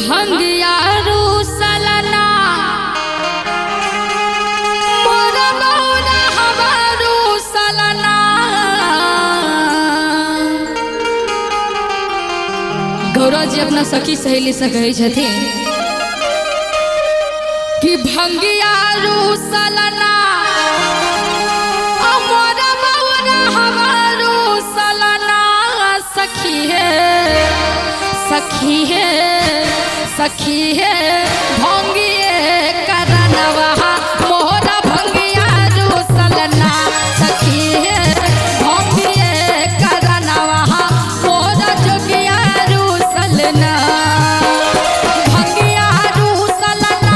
भंगिया रूसलना मोर बौरा हवा रूसलना। गौरा जी अपना सखी सहेली से कहै छथिन कि भंगिया रूसलना मोर बौरा हवा रूसलना। सखी है सखी है सखी है भंगिए करनवा मोरा भंगिया रूसलना। सखी है भंगिए करनवा मोरा जोगिया रूसलना। भंगिया रूसलना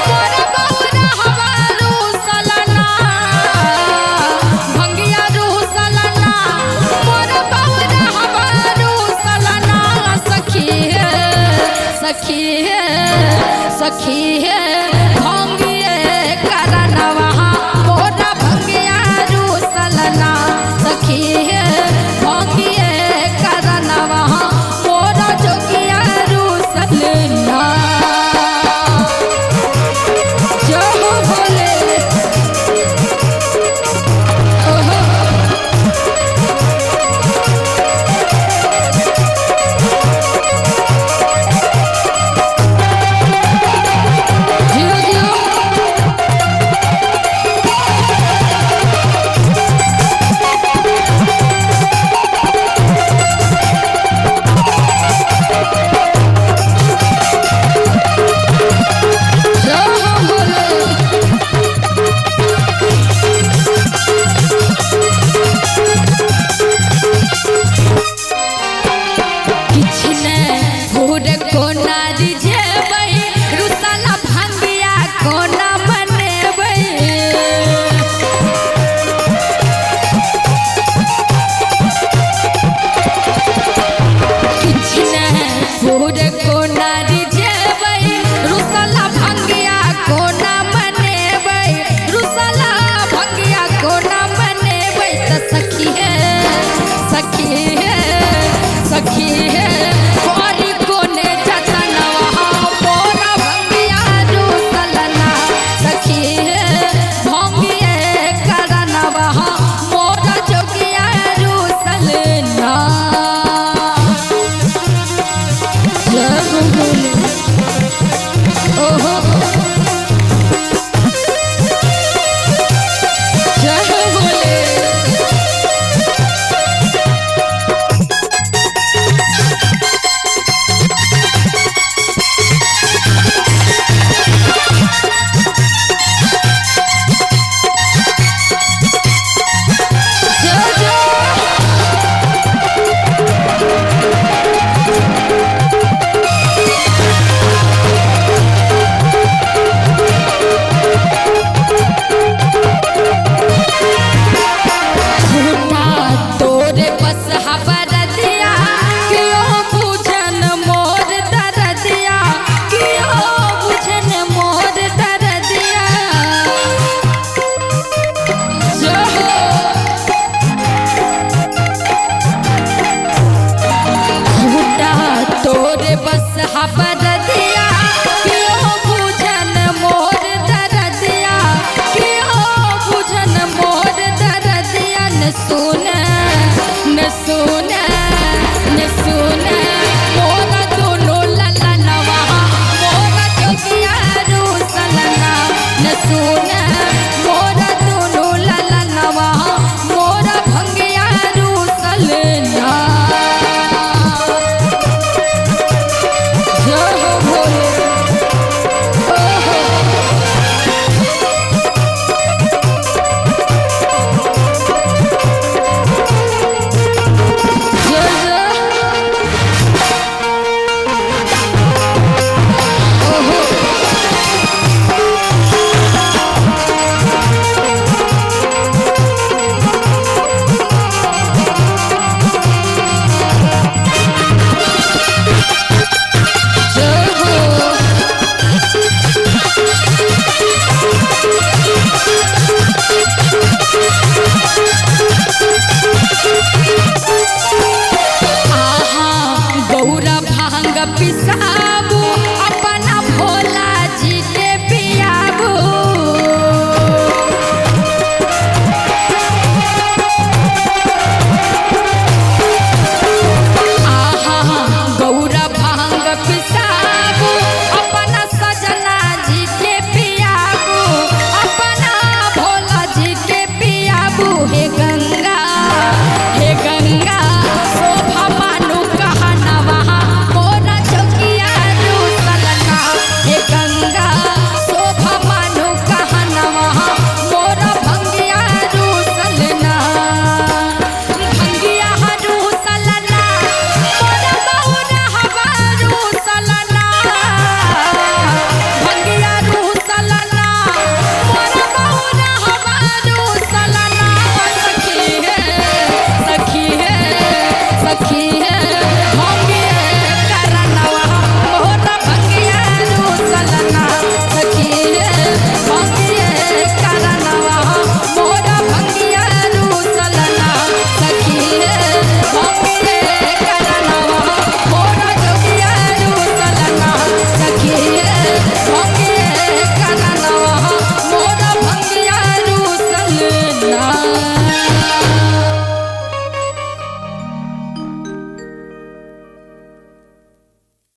मोरा बौरा हवा रूसलना। भंगिया रूसलना मोरा बौरा हवा रूसलना। सखी है सखी है सखी है भंगिए करनवा मोरा भंगिया रूसलना। सखी है भंगिए करनवा मोरा जोगिया रूसलना। जय हो भोले। ओहो जियो जियो। जय हो भोले। किछु ने भोर कोना रिझेबै रुसला भंगिया कोना मनेबै। किछु ने भोर कोना रिझेबै रुसला भंगिया कोना मनेबै। रुसला भंगिया कोना मनेबै। त सखी है सखी है सखी है कोरी कोने जतनवा मोरा भंगिया रूसलना। सखी है भंगिए करनवा मोरा जोगिया रूसलना। जय हो भोले। ओहो जय हो भोले। जय जय। झूठा तोरे बस हबरदिया क्यों बुझन मोर दरदिया। क्यों बुझन मोर दरदिया। जय हो। झूठा तोरे बस हबरदिया क्यों बुझन मोर दरदिया। क्यों बुझन मोर दरदिया। न सुन न सुन न सुन मोरा दोनों ललनवा मोरा जोगिया रूसलना। न सुन मोरा दोनों ललनवा मोरा भंगिया रूसलना। जय हो भोले। ओहो जय जय। ओहो जय हो। आहा गौरा भांग पिसा